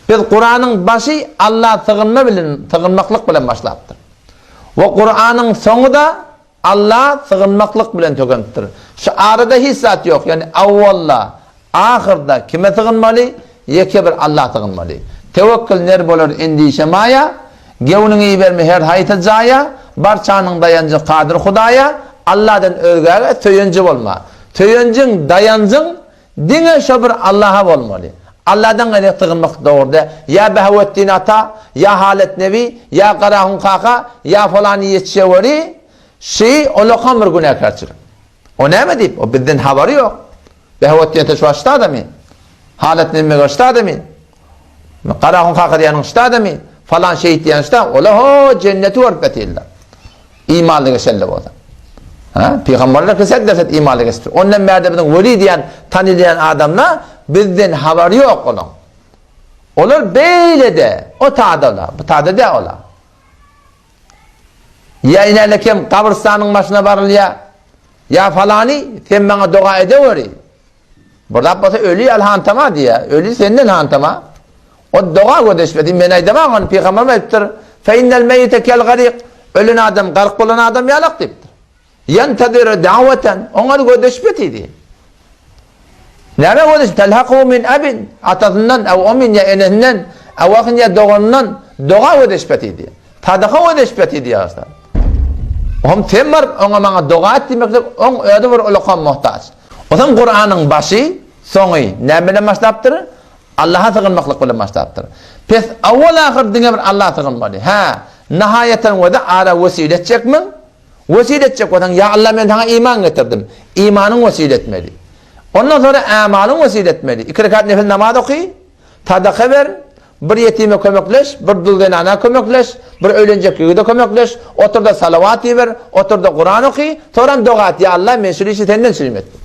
Biz Kuranyň başy Alla sygynma bilen, sygynmaklyk bilen başlapdyr. We Kuranyň soňy-da Alla sygynmaklyk bilen tökenipdir. Şu arada hiç zat ýok, ýagny awwalda, ahyrda kime sygynmaly? Ýeke bir Alla sygynmaly. Tewekkül ner bolar endişe maýa, Gewniňi iberme her haýsy jaýa, Barçanyň daýanjy Kadyr Hudaýa, Alladan özgäge söýenji bolma. Söýenjiň, daýanjyň Diňe şo bir Allaha bolmaly. Alladan gaýry sygynmak dogry däl. Ýa Behawetdin ata, ýa Halet nebi, ýa Garahun kaka, ýa falany ýetişeweri, şi olakam bir günäkärçilik. O näme diýip, o bizden habary ýok. Behawetdin ata şu wagt adamy? Halet nebi meger şda adamy? Garahun kaka diýýäniň şda adamy? Falan şehit diýýän şda? Ola ho jenneti görüp ýatyrlar. Imanly geçende bolsa. Ha? Pygamberler keset derset imanly geçipdir. Ondan bärde biziň weli diýen tanylýan adamlar bizden habary ýok olaň. Olar beýlede, o tada bu tada däl olar. Ýa inäle kem gabrystanyň başyna barylýar. Ýa falany sen maňa doga edeweri. Bir zat bolsa öli ýaly hantama diýýär. Öli senden hantama. O doga gödeşmedi. Men aýdamam ony pygamberimiz aýdypdyr. Fe innel meýite kel garik. Ölen adam gark bolan adam ýalak diýipdir. Ýentadiru da'watan. Oňa gödeşme diýdi. Näme gödeş? Telhaku min abin. Atasyndan, ew omin ýa enesinden, ew ahin ýa doganyndan doga gödeşme diýdi. Sadaka gödeşme diýdi ýa. Ohm sen baryp oňa maňa doga et diýmeklik, oň özi bir ulakam muhtaç. Onsoň Kuranyň başy, soňy näme bilen başlapdyr? Allaha sygynmaklyk bilen başlapdyr. Pes awwal-ahyr diňe bir Allaha sygynmaly. Hä, nahaýatan wada ara wesile etjekmiň? Wesile etjek bolsaň, ýa Allah men saňa iman getirdim. Imanyň wesile etmeli. Ondan soňra amalyň wesile etmeli. Iki rekat nefil namaz oky. Sadaka ber, bir ýetime kömekleş, bir dul zenana kömekleş, bir öýlenjek ýigide kömekleş, otur-da salawat iber, otur-da Kuran oky, soram doga et, Ýa Allah, men şul işi senden şirim etdim.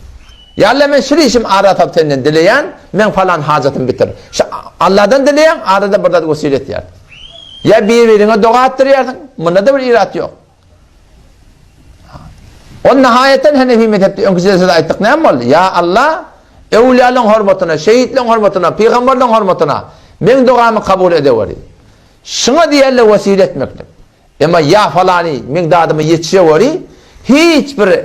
Ýa Allah, men şul işim ara salyp senden dileýän, meň falan hajatymy bitir. Şu Allahdan dileýäň, arada bir zat wesile etýärsiň. Ýa bir-biriňe doga etdirýärsiň, munda-da bir irat ýok. Ol nahaýatdan Henefi mezhepde öňki jelsede aýtdyk näme boldy? Ýa Allah, öwlüýalaryň hormatyna, şehitleriň hormatyna, pygamberleriň hormatyna meň dogamy kabul edeweri. Şuňa diýerler wesile etmeklik. Emma ýa falany meň dadyma ýetişeweri hiç bir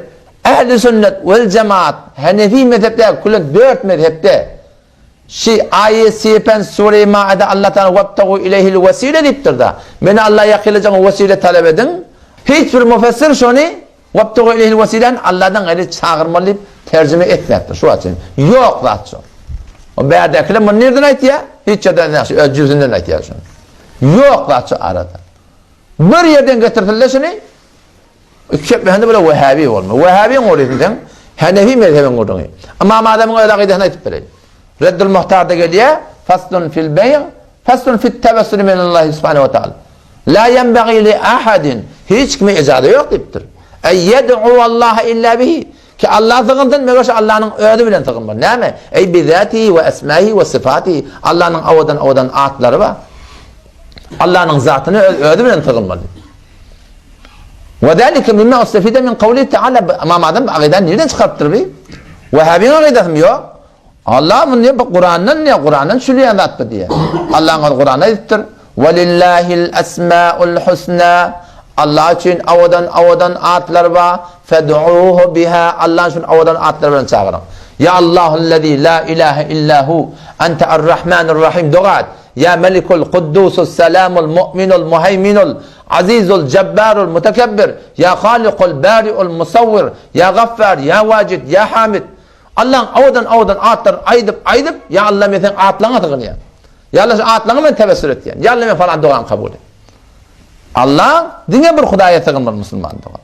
ehli sünnet wel jemaat Henefi mezhepdäki külen dört mezhepde Şi aýet sepen sure Maide Allah Taala webtagu ileyhil wesile diýipdir-da. Meni Alla ýakynlajagyň wesile talap ediň. Hiç bir mufessir şony webtagu ileyhil wesiläni Alladan gaýry çagyrmaly diýip terjime etmäpdir. Şu wagt çenli. Ýok zat şo. O bärdäkiler muny nirden aýtýar? Hiç ýerden ýagşy öz jübsünden aýtýar şony. Ýok zat şo arada. Bir ýerden getirsinler şuny. Üçekmehinde bile Wehhabi bolma. Wehhabiň gurysyn sen, Hanefi mezhebiň gurduňy. Ymam Azamyň öz akydasyny aýdyp bereýin. Reddül Muhtarda gelýär, Faslun fil beý', faslun fit tawassul minallahi subhanahu wa ta'ala. La ýenbagi li ahadin, hiç kime ejaza ýok diýipdir. Ey yed'u Allaha illa bihi. Ki Allah sygynsyn, meger şu Allahnyň özi bilen sygynmaly. Näme? Ey bi zatihi we esmaihi we sifatihi. Allahnyň owadan-owadan atlary bar. Allahnyň zatyna öz özi bilen sygynmaly. Ve zalike mimma ustefide min kawli Teala Imam Azam akydany nirden çykarypdyr bi? Wehhabiň akydasymy? Ýok. Allah muny diýip Kurandan diýip Kurandan düşülýän zat bu diýýär. Allahyň özi Kuranda aýdypdyr. Welillahil esmaul husna Allah üçin owadan owadan atlar bar. Fed'uhu biha Allah üçin owadan atlar bilen çagyryň. Ya Allahullezî la ilahe illa hu ente er-Rahmanur-Rahim doga et. Ýa Melikul Kuddusus Selamul Mu'minul Muheýminul Azizul Jebbarul Mutekebbir Ýa Halikul Bariul Musawwir Ýa Gaffar Ýa Wajid Ýa Hamid Allaň owadan owadan atlaryny aýdyp aýdyp Ýa Alla men seň atlaňa sygynýan. Ýa Alla şu atlaňa men tewessül etýän. Ýa Alla men falan dogamy kabul et. Alla diňe bir Hudaýa sygynmaly musulman dogan.